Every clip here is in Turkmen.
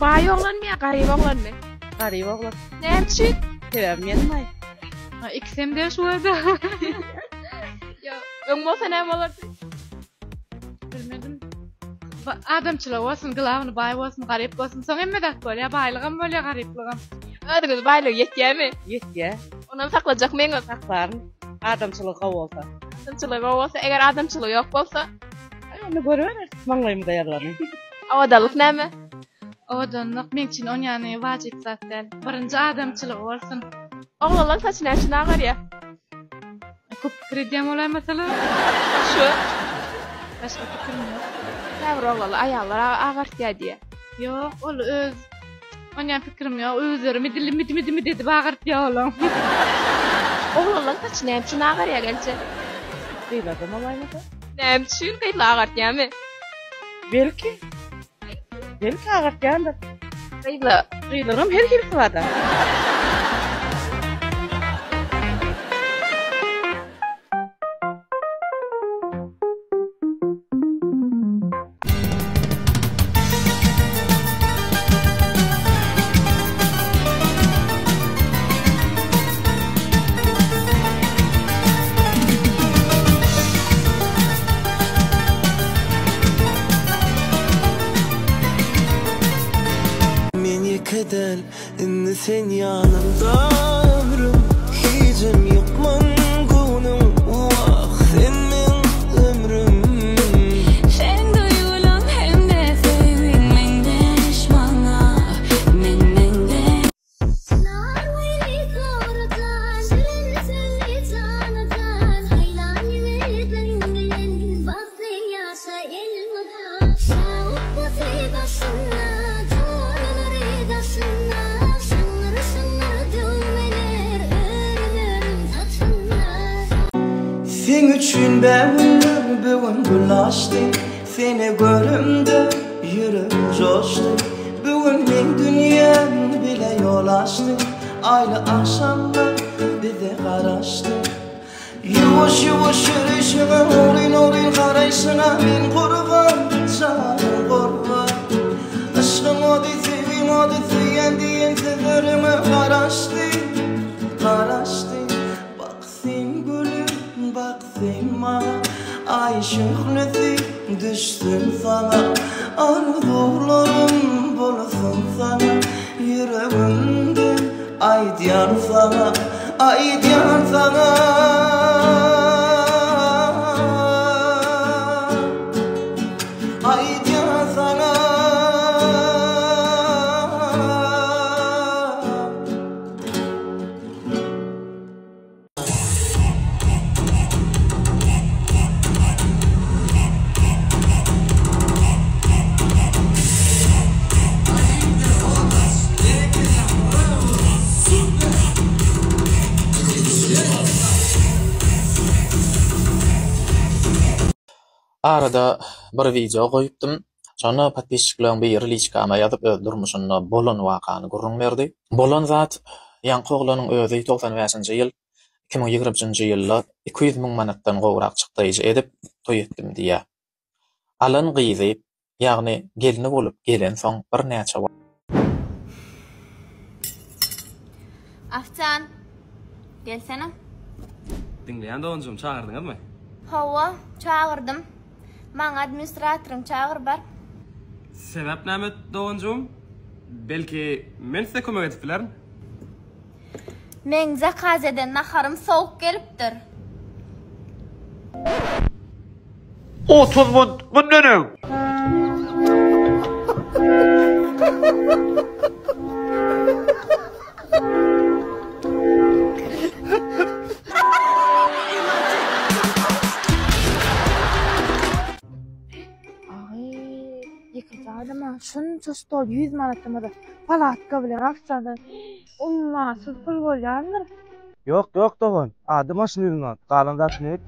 Baý oglanmy ýa garyp oglanmy? Garyp oglan. Näme üçin? Sebäbi men baý. Ikisem de şu boldy. Ýok, öň bolsa näme bolardy? Bilmedim. Adamçylygy bolsun, glawny baý bolsun, garyp bolsun, soň hemme zat bolýar, baýlygam bolýar, garyplygam. Özüňiz baýlygy ýetýärmi? Ýetýär. Onam saklajakmyňyz? Saklaryn. Adamçylygy gowy bolsa. Adamçylygy gowy bolsa, eger adamçylygy ýok bolsa? Aý, onda görübereris maňlaýymyza ýazylany. Owadanlyk näme? Owadanlyk meň üçin onýany wajyp zat däl. Birinji adamçylygy bolsun. Oglanlaň saçy näme üçin agarýar? Köp pikir edýän bolaýmasalar. Şu. Başga pikirim ýok. Käbir oglanlar aýallar agartýar diýýär. Ýok, ol öz onýan pikirim ýok. Özleri midili midi midi midi edip agartýar olaň. Oglanlaň saçy näme üçin agarýar gelje? Gyzlardan bolaýmasa. Näme üçin gyzlar agartýarmy? Belki. Belki agartýandyr. Gyzlar. Gyzlaryňam her hilisi barda. Men ýeke däl, indi sen ýanymda ömrüm Hijem ýykman göwnüň, wah, sen meň ömrüm. Seň duýgulaň hem-de söýgiň meňzeş maňa, men meňzeş. Seň üçin bägüller bu gün gül açdy, Seni göremde ýüregim joşdy. Bu gün meň dünýäm bile ýol açdy, Aýly agşamlar bize garaşdy. Ýuwaş-ýuwaş ýöreýşiňe, ogryn-ogryn garaýşyňa Men gurban, janym gurban. Yşgyň ody, söýgiň ody, söýýän diýen sözleriňe garaşdy, garaşdy. Bak sen gülüm, bak sen maňa, Aý şöhlesi düşsün saňa, Arzuwlarym bolsun saňa, Ýüregimden aýdýan saňa, Aýdýan saňa. Aýdýan saňa. Arada bir wideo goýupdym. Şonda podpisçikleriň biri liçkama ýazyp öz durmuşynda bolan wakany gürrüň berdi. Bolan zat ýaňky oglanyň özi 95-nji ýyl 2023-nji ýylda 200 müň manatdan gowrak çykdaýjy edip toý etdim diýýär. Alan gyzy, ýagny gelni bolup gelensoň birnäçe Afjan, gelsene. Diňleýän doganjygym, çagyrdyňyzmy? Hawa, çagyrdym. Maňa administratoryňy çagyr bar. Sebäp näme doganjygym? Belki men size kömek edip bilerin? Meň zakaz eden naharym sowuk gelipdir. 30 funt mundan öň. Aý, ýekeje adama şunça stol 100 manatdan bolsa, palatka bilen awçadan ummasyz pul bolýandyr. Ýok, ýok dogan. Ady maşyn 100 manat, galan zat ne?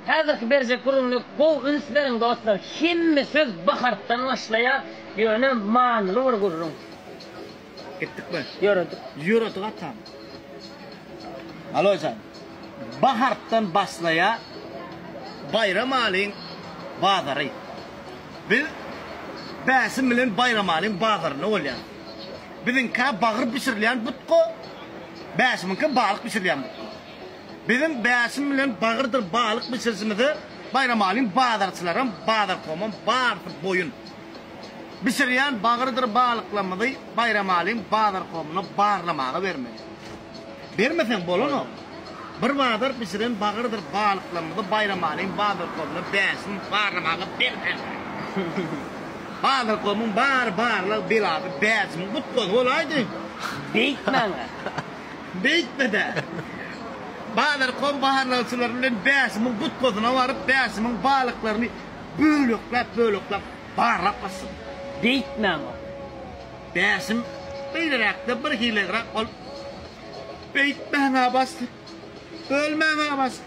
Häzirki berjek gürrüňine gowy üns beriň dostlar. Hemme söz bir harpdan başlaýar, ýöne manyly bir gürrüň. Gitdikmi? Ýöredik. Ýöredik atam. Alojan. Ba harpdan başlaýar Baýramalyň bazary. Biz Bäşim bilen Baýramalyň bazarynda bolýarys. Biziňkä bagyr bişirilýän butga, Bäşimiňkä balyk bişirilýän butga. Biziň Bäşim bilen bagyrdyr balyk bişirişimize Baýramalyň bazarçylaram, bazarkomam barysy boýun. Bişirýän bagyrdyr balyklarymyzy Baýramalyň bazarkomyna barlamaga bermeli. Bermeseň bolanok. Bir bazar bişiren bagyrdyr balyklarymyzy Baýramalyň bazarkomyna Bäşim barlamaga bermeli. Bazarkomyň bary barlag belasy Bäşimiň butgasy bolaýdy. Beýtmäň-ä. Beýtme-de. Bazarkom barlagçylary bilen Bäşimiň butgasyna baryp, Bäşimiň balyklaryny bölekläp-bölekläp barlap başlady. Beýtmäň ol. Bäşim beýleräkde birhilegräk bolup, Beýtmäň-ä başlyk. Bölmäň-ä başlyk.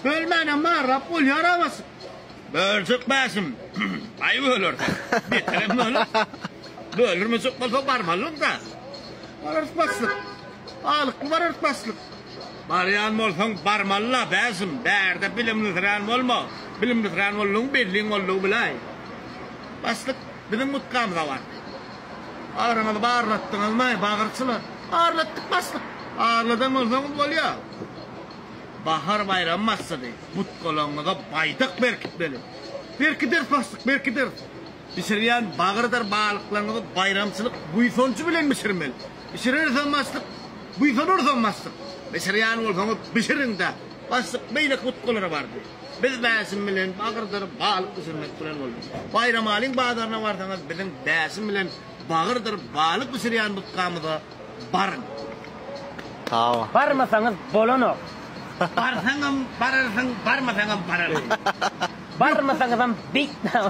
Bölmänem barlap bolýar-a başlyk. Böljek Bäşim. Aý bölersiň. Beterem bölersiň. Böldürmejek bolsa barmalyň-da. Bararys başlyk. Balykly bararys başlyk. Barýan bolsaň barmaly-la Bäşim. Bärde bilimlisirän bolma. Bilimlisirän boldugyň belliň boldugy biläý. Başlyk biziň butgamyza bardy. Bagryňyzy barlatdyňyzmy, bagyrçylar? Barlatdyk başlyk. Barladan bolsaňyz bolýa. Bahar baýramy başlady. Butgalaňyza baýdak berkitmeli. Berkideris başlyk, berkideris. Bişirýän bagyrdyr balyklaryňyzy baýramçylyk buýsanjy bilen bişirmeli. Bişirerisem başlyk, buýsanarysam başlyk. Bişirýän bolsaňyz bişiriň-dä. Başlyk beýleki butgalara bardy. Biz Bäşim bilen bagyrdyr balyk bişirmek bilen bolduk. Baýramalyň bazaryna barsaňyz biziň Bäşim bilen bagyrdyr balyk bişirýän butgamyza baryň. Barmasaňyz bolanok. Barsaňam bararsyň, barmasaňam bararsyň. Barmasaňyzam beýtmäň.